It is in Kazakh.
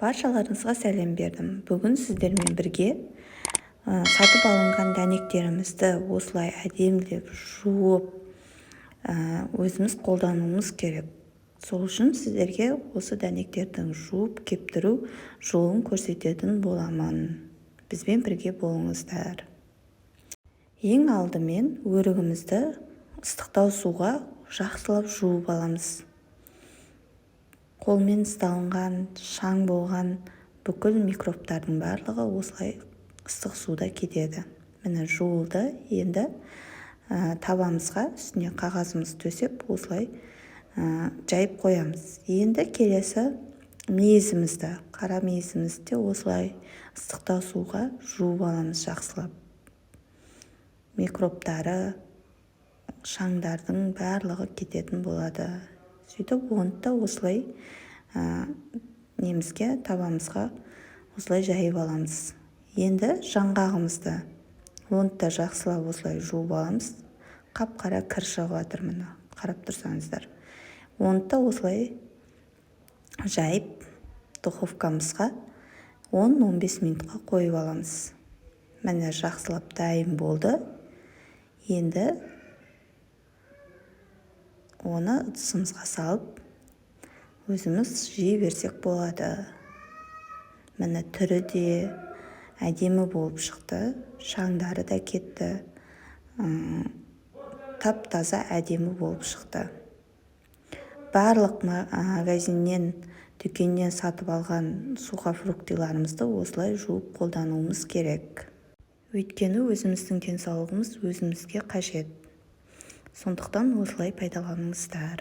Баршаларыңызға сәлем бердім. Бүгін сіздермен бірге сатып алынған дәнектерімізді осылай әдемілеп жуып, өзіміз қолдануымыз керек. Сол үшін сіздерге осы дәнектердің жуып кептіру жолын көрсететін боламын. Бізбен бірге болыңыздар. Ең алдымен өрігімізді ыстықтау суға жақсылап жуып аламыз. Қолмен ұсталынған, шаң болған бүкіл микробтардың барлығы осылай ыстық суда кетеді. Міне, жуылды. Енді табамызға үстіне қағазымызды төсеп, осылай жайып қоямыз. Енді келесі мейізімізді, қара мейізімізді де осылай ыстықтау суға жуып аламыз жақсылап. Микробтары, шаңдардың барлығы кететін болады. Сөйтіп, оны да осылай немізге, табамызға осылай жайып аламыз. Енді жаңғағымызды, оны да жақсылап осылай жуып аламыз. Қап қара кір шығып жатыр, міне, қарап тұрсаңыздар. Оны да осылай жайып, духовкамызға 10-15 минутқа қойып аламыз. Міне, жақсылап дайын болды. Енді оны ыдысымызға салып, өзіміз жей берсек болады. Міне, түрі де әдемі болып шықты, шаңдары да кетті, тап таза әдемі болып шықты. Барлық магазиннен, дүкеннен сатып алған сухофруктыларымызды осылай жуып қолдануымыз керек, өйткені өзіміздің денсаулығымыз өзімізге қажет. Сондықтан осылай пайдаланыңыздар.